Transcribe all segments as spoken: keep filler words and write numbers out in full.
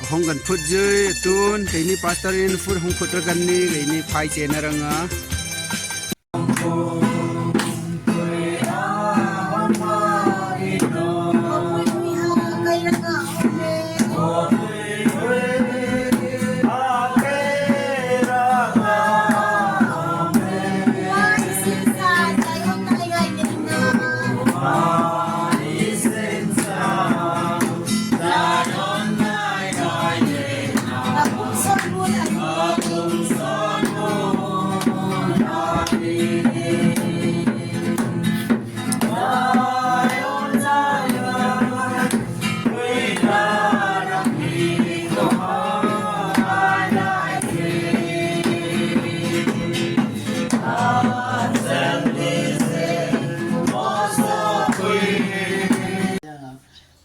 Hong kan phut jui tun, keini pastor in phut hong phut ra kan ni, keini phai che na ranga.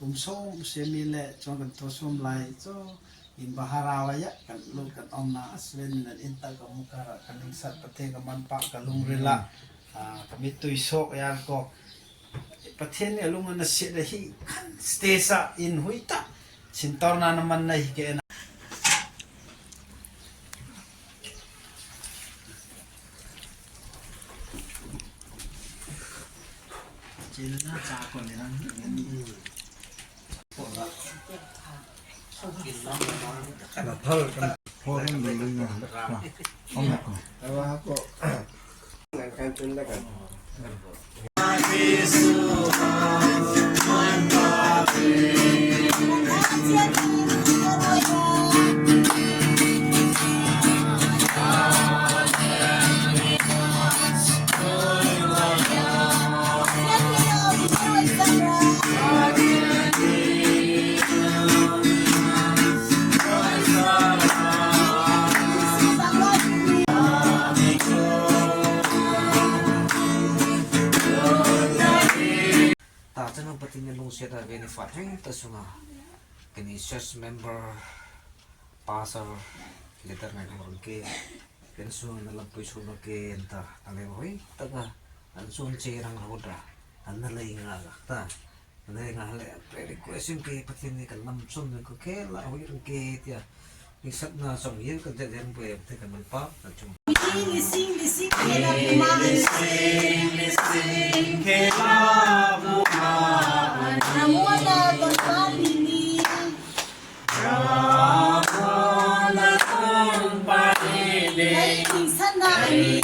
Kum som semi le chong kan to som lai cho in bahara wa ya kan lu kan om na asven nan in ta ka mukara kan ning sat pate ka man pa ka lung rila. Ah, ka mit tui sok ya ko. Pathen ni alung na se da hi kan ste sa in hui ta. Sin tor na na man na hi ke na. China na cha ko ni na. Ta chanu patin ni lungsiat a veni fat heng ta sunga. Kani church member, pastor, leader ngai hong rang ke. Kan su na lampui su na ke anta. Ane hoi ta ka. An sun che rang hau da. An na lei nga ga ta. Nai nga le, prayer request yung ke, Pathian ni ka lam chom yung ko ke, la hui yung ke, tia. Ni sat na chom yin ka de den pwe, te ka man pa, na chom. Misi, misi, misi, kela buma. Misi, misi, kela buma. Namuala, tonpal ini. Kei ningsatna a ni.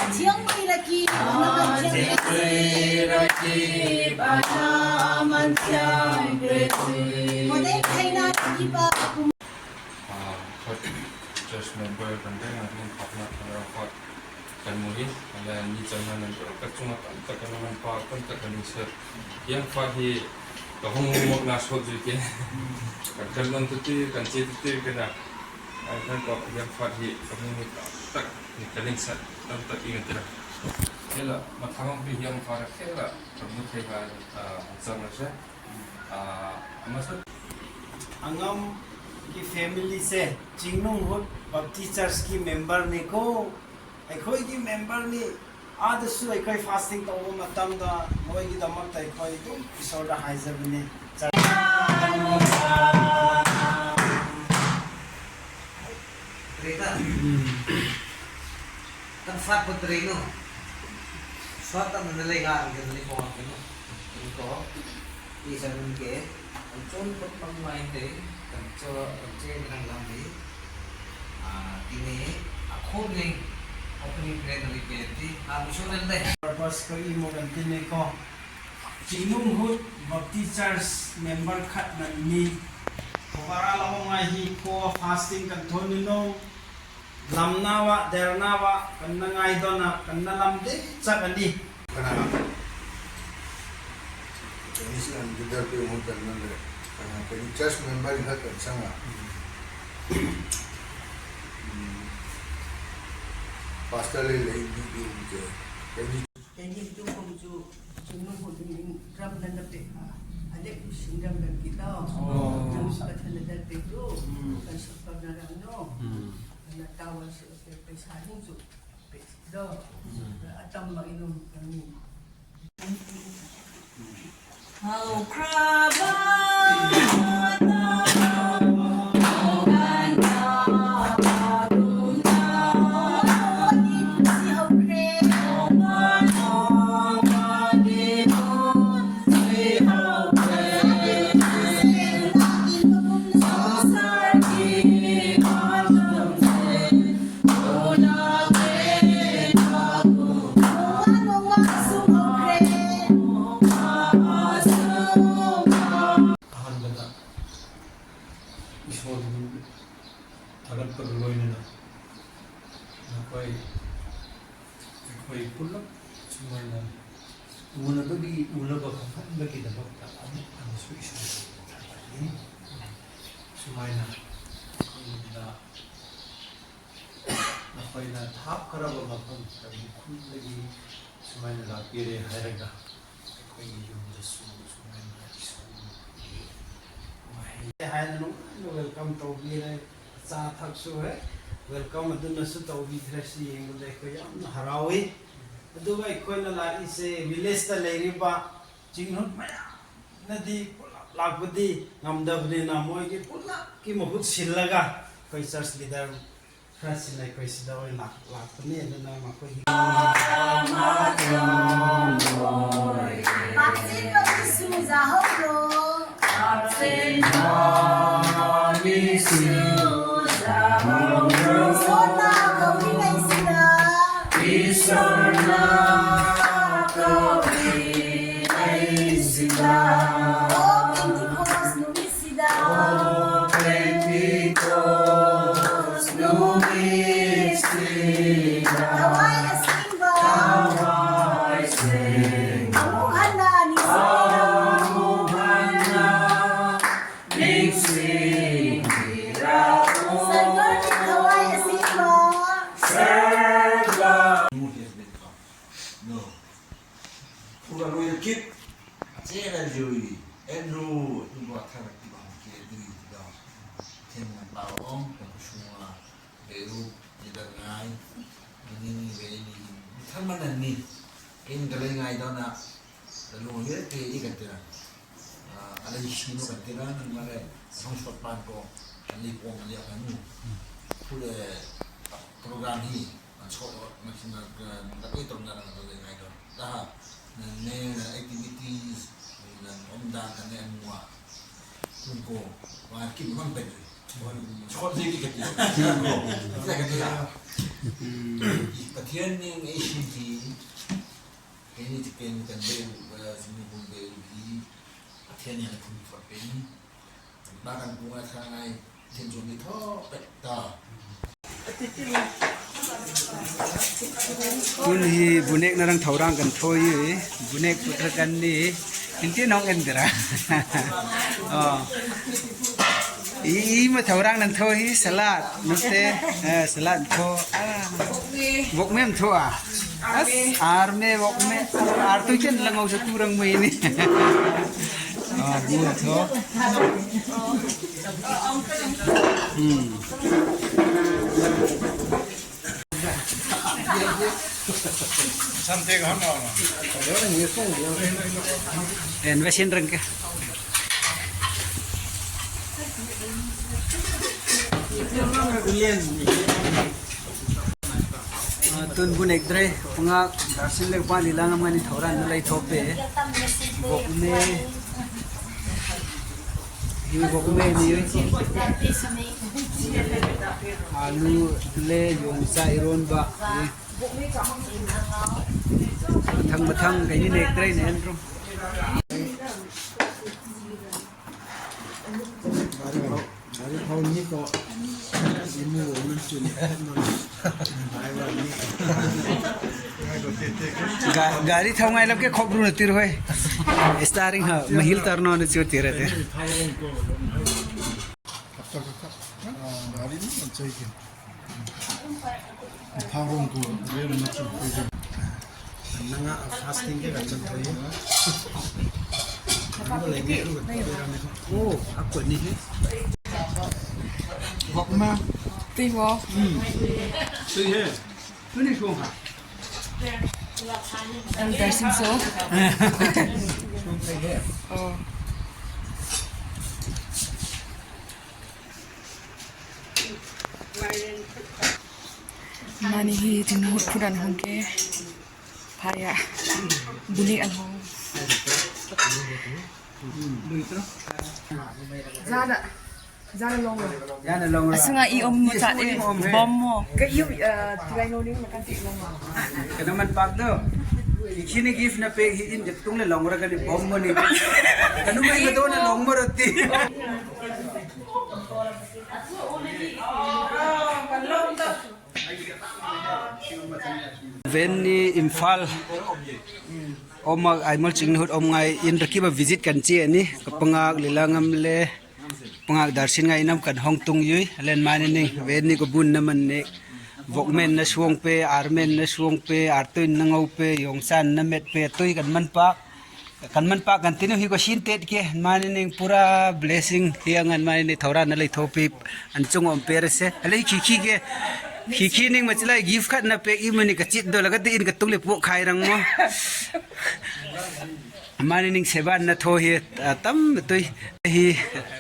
Athiang mei raki, athiang mei raki, bana man thiang pe. Model thaina ki ba. Ah, khat church member kan dai na min phakna kan ra khat kan mu hi, ala ni chang na nan ka chunga tam tak kan man pa tam tak kan sir. Yang fa hi ka hong mo na so ju ke. Kan kan nan tu ti kan che tu ti kan na. Ai kan ko yang fa hi ka hong mo tam tak ni kan sir tam tak ingat lah. Kela mathang bi yang fa kela kan mu thei ba, ah, chang na se. Ah, ama sa. Angam ki family se, Chingnunghut Baptist Church ki member ni ko. ꯑꯩꯈꯣꯏꯒꯤ member ꯅꯤ꯫ ꯑꯥꯗꯁꯨ ꯑꯩꯈꯣꯏ fasting ꯇꯧꯕ ꯃꯇꯝꯗ ꯃꯣꯏꯒꯤꯗꯃꯛꯇ ꯑꯩꯈꯣꯏ ꯑꯗꯨꯝ ꯏꯁꯣꯔꯗ ꯍꯥꯏꯖꯕꯅꯤ꯫ Rita. Kan fat ko treno. Swat ta na le ga, ga le ko, no. Ko. Isa nun ke, kan chon pat pang mai te, kan cho, kan che ni kan lam ni. Ah, tini, a khot ni, opening prayer na li pe ti, a, mi shon de. Purpose ko i mo kan tini ko. Chingnunghut Baptist Church member khat nan ni. Ko bara la mo ngai hi ko fasting kan thon ni no. Lamnawa, dernawa, kan na ngaidona, kan na lam de, chak ani. Kana, kani si an leader pe mo kan na le, kana, kani church member in kan sanga. Hmm. Pastor le le di di ke. Kani Kani tu kong chu, chu nu ko ding ding ram nan na pe ha. Alek ku sing ram nan ki tao. Oh. Ram su ka than na dal pe tu. Hmm. Kan su ka na ram no. Hmm. Na tao wan su pe pe sa hing chu. Pe do. Hmm. Atam ma inum kami. ꯍꯧꯈ꯭ꯔꯕ ꯑꯍꯥꯟꯕꯗ ꯏꯁꯣꯔꯕꯨ ꯊꯥꯒꯠꯄꯒ ꯂꯣꯏꯅꯅ ꯅꯈꯣꯏ, ꯑꯩꯈꯣꯏ ꯄꯨꯂꯞ ꯁꯨꯃꯥꯏꯅ ꯎꯅꯕꯒꯤ, ꯎꯅꯕ ꯐꯪꯍꯟꯕꯒꯤꯗꯃꯛꯇ ꯑꯃꯨꯛ ꯍꯟꯅꯁꯨ ꯏꯁꯣꯔꯕꯨ ꯊꯥꯒꯠꯂꯤ꯫ ꯁꯨꯃꯥꯏꯅ ꯑꯩꯈꯣꯏꯉꯣꯟꯗ ꯅꯈꯣꯏꯅ ꯊꯥꯞꯈ꯭ꯔꯕ ꯃꯐꯝ, ꯀꯔꯤ ꯎꯈ꯭ꯔꯨꯜꯗꯒꯤ ꯁꯨꯃꯥꯏꯅ ꯂꯥꯛꯄꯤꯔꯦ ꯍꯥꯏꯔꯒ ꯑꯩꯈꯣꯏꯒꯤ ꯌꯨꯝꯗꯁꯨ ꯁꯨꯃꯥꯏꯅ ꯏꯁꯣꯔꯒꯤ ꯋꯥꯍꯩ ꯍꯥꯏꯅ ꯅꯨꯡꯉꯥꯏꯅ welcome ꯇꯧꯕꯤꯔꯦ꯫ ꯑꯆꯥ ꯑꯊꯛꯁꯨ ꯍꯦꯛ welcome ꯑꯗꯨꯅꯁꯨ ꯇꯧꯕꯤꯈ꯭ꯔꯦ꯫ ꯁꯤ ꯌꯦꯡꯕꯗ ꯑꯩꯈꯣꯏ ꯌꯥꯝꯅ ꯍꯔꯥꯎꯏ꯫ ꯑꯗꯨꯒ ꯑꯩꯈꯣꯏꯅ ꯂꯥꯛꯏꯁꯦ village ꯇ ꯂꯩꯔꯤꯕ ꯆꯤꯡꯅꯨꯡ ꯃꯌꯥꯝꯅꯗꯤ ꯄꯨꯂꯞ ꯂꯥꯛꯄꯗꯤ ꯉꯝꯗꯕꯅꯤꯅ ꯃꯣꯏꯒꯤ ꯄꯨꯂꯞꯀꯤ ꯃꯍꯨꯠ ꯁꯤꯜꯂꯒ ꯑꯩꯈꯣꯏ church leader ꯈꯔꯁꯤꯅ ꯑꯩꯈꯣꯏ ꯁꯤꯗ ꯑꯣꯏꯅ ꯂꯥꯛ-, ꯂꯥꯛꯄꯅꯤ꯫ ꯑꯗꯨꯅ ꯃꯈꯣꯏꯒꯤ ꯄꯥꯛꯆꯦꯟꯕ ꯖꯤꯁꯨ ꯌꯥꯍꯧꯔꯣ꯫ ꯄꯥꯛꯆꯦꯟꯕ ꯖꯤꯁꯨ ꯌꯥꯍꯧꯔꯣ꯫ ꯏꯁꯣꯔꯅ ꯀꯧꯔꯤꯉꯩꯁꯤꯗ꯫ ꯏꯁꯣꯔꯅ ꯀꯧꯔꯤꯉꯩꯁꯤꯗ꯫ ꯑꯣ Pentecost ꯅꯨꯃꯤꯠ ꯁꯤꯗ꯫ ꯑꯣ Pentecost ꯅꯨꯃꯤꯠꯁꯤꯗ꯫ ꯊꯋꯥꯏ ꯑꯁꯦꯡꯕ꯫ ꯊꯋꯥꯏ ꯑꯁꯦꯡꯕ꯫ ꯑꯃꯨꯛ ꯍꯟꯅ ꯅꯤꯡꯁꯤꯡꯕꯤꯔꯛꯎ꯫ ꯑꯃꯨꯛ ꯍꯟꯅ ꯅꯤꯡꯁꯤꯡꯕꯤꯔꯛꯎ꯫ ꯁꯔꯒꯒꯤ ꯊꯋꯥꯏ ꯑꯁꯦꯡꯕ꯫ ꯁꯔꯒ꯫ No. Who are we to keep? Atena jui, Andrew, tu ba thara ki ba ke dui da. Ten na ba ong, ka shua, be u, ni da ngai, ni ni be ni, ni than ma na ni. In ka le ngai da na, Lalu nge te i kan tira. Ah, alai sino kan tira, nang mare, song shot pan ko, alai pong alai kan mu. Pule, program hi, an shot, maksudnya, na koi tong na nang alai ngai ko. Taha, na ne, na activities, na om dan kan ne mua. Tung ko, wa kim mang pen. Shot zai ki kan tira. Ko, zai kan tira. Pathian ning ei shin hi, Keini chicken kan beu, eh, sini pun beu hi, Pathian yang pun buat beu. Ba kan bunga sangai, Pathian jom ni tho, pek ta. Tun hi bunek narang thaurang kan thoi hi, bunek putra kan ni, inti nong endera. Oh. I, i ma thaurang nan thoi hi, salad, nute, eh, salad tho. Ah. Bok mem tho ah. As, ar me, wok me, ar tu chen langau sa kurang mai ni. Ah, bu tho. Hmm. Sampai ke mana? En, wasin rengke. Ah, tun bunek dre, panga darsin le pa lila ngam ngani thoran na lai thope. Bok me. Hi bok me ni. Alu le yongsa iron ba. Mathang mathang kay ni nek dre ne andro. Gari thau ni ko imu wong nan chun. Ga-, gari thau ngai lam ke khop ru na tir hoi. Starring ha, mahil tar no na chu tir te. Gari ni man chai ke. Thau rong ko, re na chu. Nanga fasting ke kan chan thoi. Ano le ni ru ka ram ni. Oh, ako ni he. Bok ma. Ti mo. Hmm. Ti he. Tu ni shong ha. Elder Singso. Oh. Mani hi tin hut phuran hong ke. Phaya. Buni an hong. Zana. Zana long. Zana long. Asunga i om mo chat e. Bom mo. Ka i, uh, tirai no ni makan ti long. Kana man pak do. Kini gift na pe hi in tung le long ra kani bom mo ni. Kanu mai ka do na long mo roti. Venni Imphal. Oma Aimol Chingnihut om ngai in rakiba visit kan chi ani. Kapangak lilangam le. Pangak darsin ngai nam kan hong tung yui. Alen mani ning. Venni ko bun naman ne. Vokmen na suong pe, armen na suong pe, artuin na ngau pe, yongsan na met pe, tui kan man pak. Kan man pak kan tinu hi ko sin tet ke, mani ning pura blessing hi angan mani ni thora na lei thopi an chung om per se. Alei khi khi ke, khi khi ning ma chilai gift khat na pe i mani ka chit do la ka ti in ka tung le pu khai rang mo. Mani ning seban na tho hi, a, tam tui hi,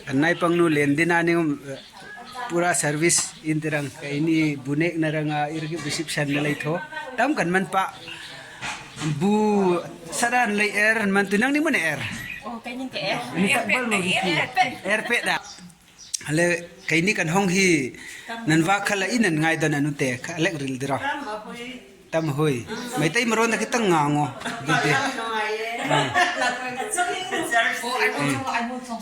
kan nai pang nu len dina ning, um, pura service in tirang ka ini bunek na ranga irgi bisip san na lei tho. Tam kan man pak. Bu sadan lei er, man tu nang ni mana er? Oh, kay ning ka er. Ini tak bal mo gitu. Er pe da. Ale, kay ni kan hong hi, nan va khala inan ngai dan anu te, ka lek ril dira. Tam hui. Mai tai maron da kitang ngango. Dite. Ah. Oh, I'm also, I'm also.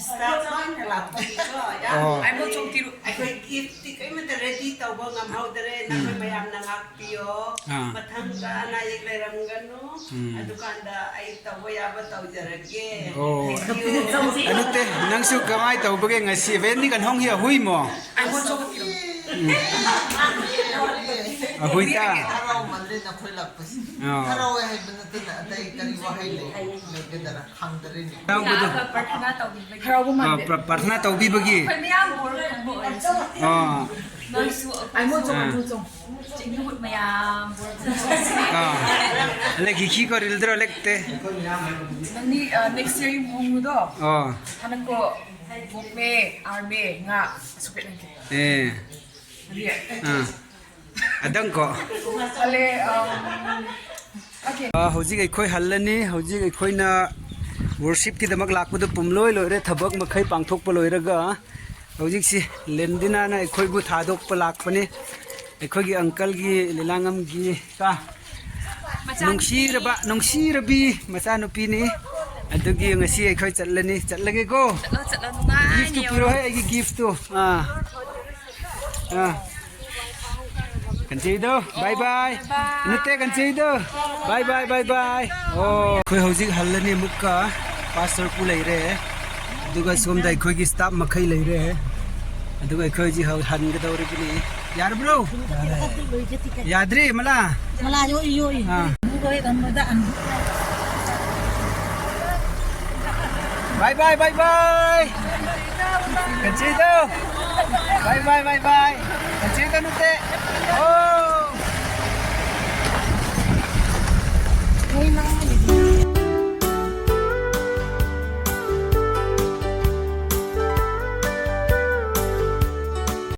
Oh. I'm also tiru. ꯑꯩꯈꯣꯏ gift T ꯀꯔꯤꯃꯠꯇ ready ꯇꯧꯕ ꯉꯝꯍꯧꯗꯔꯦ꯫ ꯅꯈꯣꯏ ꯃꯌꯥꯝꯅ ꯉꯥꯛꯄꯤꯌꯣ꯫ ꯑꯥ꯫ ꯃꯊꯪꯗ ꯑꯅꯥ ꯑꯌꯦꯛ ꯂꯩꯔꯝꯒꯅꯨ꯫ ꯎꯝ꯫ ꯑꯗꯨꯀꯥꯟꯗ ꯑꯩ ꯇꯧꯕ ꯌꯥꯕ ꯇꯧꯖꯔꯒꯦ꯫ ꯑꯣ꯫ Thank you꯫ ꯑꯗꯨ ꯇꯦ, ꯅꯪꯁꯨ ꯀꯃꯥꯏ ꯇꯧꯕꯒꯦ ꯉꯁꯤ? ꯕꯦꯟꯗꯤ ꯀꯟꯍꯣꯡ ꯍꯤ ꯍꯨꯏꯃꯣ? ꯑꯩꯉꯣꯟꯗ ꯁꯣꯛꯍꯟꯕꯤꯔꯣ꯫ ꯎꯝ꯫ ꯑꯩꯈꯣꯏꯗ ꯍꯔꯥꯎꯃꯜꯂꯦ ꯅꯈꯣꯏ ꯂꯥꯛꯄꯁꯤ꯫ ꯑꯥ꯫ ꯍꯔꯥꯎꯋꯦ ꯍꯥꯏꯕ ꯅꯠꯇꯅ ꯑꯇꯩ ꯀꯔꯤ ꯋꯥꯍꯩ ꯂꯩ? ꯂꯩꯒꯗꯔꯥ ꯈꯪꯗꯔꯦꯅꯦ꯫ ꯍꯔꯥꯎꯕꯗꯣ꯫ ꯂꯥꯛꯑꯒ ꯄ꯭ꯔꯊꯅꯥ ꯇꯧꯕꯤꯕꯒꯤ꯫ ꯍꯔꯥꯎꯕ ꯑꯥ, ꯃꯥꯜꯂꯦ꯫ ꯄ꯭ꯔ-, ꯄ꯭ꯔꯊꯅꯥ ꯇꯧꯕꯤꯕꯒꯤ꯫ ꯑꯩꯈꯣꯏ ꯃꯌꯥꯝ ꯕꯣꯔ ꯐꯪꯕ ꯑꯣꯏꯔꯁꯨ꯫ ꯑꯥ꯫ ꯅꯣꯏꯁꯨ ꯑꯩꯈꯣꯏꯁꯨ꯫ ꯑꯥ꯫ ꯆꯤꯡꯃꯤꯍꯨꯠ ꯃꯌꯥꯝ ꯕꯣꯔ ꯐꯪꯕ ꯑꯣꯏꯔꯁꯨ꯫ ꯑꯥ꯫ ꯂꯦꯛ ꯍꯤꯈꯤ ꯀꯣ ꯔꯤꯜꯗ꯭ꯔꯣ ꯂꯦꯛꯇꯦ꯫ ꯅꯪꯗꯤ, ꯑ, next year ꯌꯨꯝ ꯍꯣꯡꯕꯗꯣ? ꯑꯥ꯫ ꯍꯟꯗꯛꯀꯣ ꯕꯣꯛꯅꯦ, ꯑꯥꯔꯅꯦ, ꯉꯥ, ꯁꯨꯄꯦꯠ ꯂꯩꯇꯦ꯫ ꯑꯦ꯫ ꯑꯗꯨꯗꯤ ꯑꯥ꯫ ꯑꯗꯪꯀꯣ꯫ ꯍꯜꯂꯦ, ꯑ, okay꯫ ꯑ, ꯍꯧꯖꯤꯛ ꯑꯩꯈꯣꯏ ꯍꯜꯂꯅꯤ꯫ ꯍꯧꯖꯤꯛ ꯑꯩꯈꯣꯏꯅ worshipꯀꯤꯗꯃꯛ ꯂꯥꯛꯄꯗꯨ ꯄꯨꯝꯂꯣꯏ ꯂꯣꯏꯔꯦ꯫ ꯊꯕꯛ ꯃꯈꯩ ꯄꯥꯡꯊꯣꯛꯄ ꯂꯣꯏꯔꯒ ꯍꯧꯖꯤꯛꯁꯤ ꯂꯦꯟꯗꯤꯅꯥꯅ ꯑꯩꯈꯣꯏꯕꯨ ꯊꯥꯗꯣꯛꯄ ꯂꯥꯛꯄꯅꯤ꯫ ꯑꯩꯈꯣꯏꯒꯤ uncleꯒꯤ ꯂꯤꯂꯥꯉꯝꯒꯤ ꯀ ꯃꯆꯥꯅꯨꯄꯤ꯫ ꯅꯨꯡꯁꯤꯔꯕ, ꯅꯨꯡꯁꯤꯔꯕꯤ ꯃꯆꯥꯅꯨꯄꯤꯅꯤ꯫ ꯑꯗꯨꯒꯤ ꯉꯁꯤ ꯑꯩꯈꯣꯏ ꯆꯠꯂꯅꯤ꯫ ꯆꯠꯂꯒꯦꯀꯣ꯫ ꯆꯠꯂꯣ, ꯆꯠꯂꯣ, ꯅꯨꯡꯉꯥꯏꯅ giftꯇꯨ ꯌꯧꯔꯣ꯫ ꯄꯤꯔꯛꯑꯣꯍꯦ, ꯑꯩꯒꯤ giftꯇꯨ꯫ ꯑꯥ꯫ ꯑꯥ꯫ ꯀꯟꯆꯩꯗꯣ, bye bye꯫ Bye bye꯫ ꯅꯠꯇꯦ, ꯀꯟꯆꯩꯗꯣ꯫ Bye bye, bye bye꯫ ꯑꯣ, ꯑꯩꯈꯣꯏ ꯍꯧꯖꯤꯛ ꯍꯜꯂꯅꯤ ꯑꯃꯨꯛꯀ꯫ Pastor ꯄꯨ ꯂꯩꯔꯦ꯫ ꯑꯗꯨꯒ ꯁꯣꯝꯗ ꯑꯩꯈꯣꯏꯒꯤ staff ꯃꯈꯩ ꯂꯩꯔꯦ꯫ ꯑꯗꯨꯒ ꯑꯩꯈꯣꯏ ꯍꯧꯖꯤꯛ ꯍꯧ-, ꯍꯟꯒꯗꯧꯔꯤꯕꯅꯤ꯫ ꯌꯥꯔꯕ꯭ꯔꯣ? ꯌꯥꯗ꯭ꯔꯤ, ꯃꯂꯥ? ꯃꯂꯥ ꯌꯣꯛꯏ, ꯌꯣꯛꯏ꯫ ꯑꯥ꯫ ꯑꯃꯨꯛ ꯍꯣꯏ ꯀꯩꯅꯣꯗ ꯑꯟ- Bye bye, bye bye꯫ ꯀꯟꯆꯩꯗꯣ꯫ Bye bye, bye bye꯫ ꯀꯟꯆꯩꯗꯣ ꯅꯠꯇꯦ꯫ ꯑꯣ꯫